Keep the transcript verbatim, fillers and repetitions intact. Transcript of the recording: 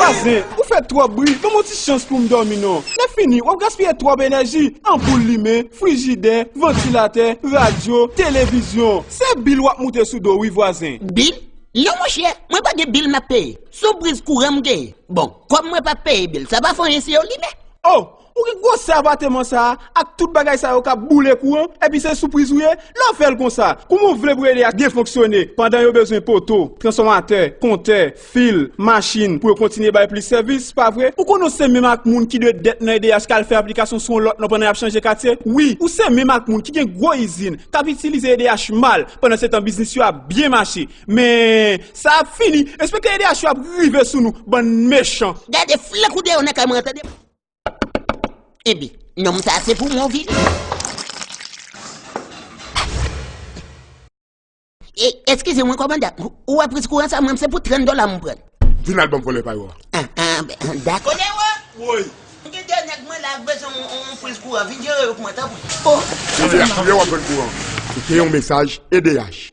Vwazen, ou fè twòp bri, ban m yon ti chans pou m dòmi non. Lè fini, w ap gaspiye twòp enèji. Anpoul limen, frijidè, vantilatè, radyo, televizyon. Se bil w ap moute sou do w wi vwazen. Bil? Non monchè, mwen pa gen bil m ap peye. Se yon priz kouran m genyen. Bon, kòm mwen p ap peye bil, sa pa fè anyen si yo limen. Oh! Ou gen gwosè apateman sa a ak tout bagay sa yo k ap boule kouran, epi se sou priz ou ye? Lè w fè l konsa, kouman w vle pou E D H byen fonksyone pandan yo bezwen poto, transfòmatè, kontè, fil, machin pou yo kontinye bay plis sèvis, pa vre? Ou konnen w se menm ak moun ki dwe dèt nan E D H k al fè aplikasyon sou yon lòt non pandan y ap chanje katye? Wi, ou se menm ak moun ki gen gwo izin k ap itilize E D H mal, pandan se tan biznis yo ap byen mache. Men, sa ap fini, enspektè E D H yo ap rive sou nou, bann mechan. Gade flank ou deyò nan kay mwen an, tande. Epi, nonm sa se pou mwen w vini. E, eskize mwen, kòmandan. Ou wè priz kouran sa, mwen, se pou trant dola m pran l. Vin al ban m vòlè paywa. Ah, ah, ben, dakò. Kote w? Woy. M gen de nèg mwen la k bezwen yon, yon, yon priz kouran. Vin jere yo pou mwen, tanpri. Oh. Kote w ap jwenn kouran? Se te yon mesaj E D H.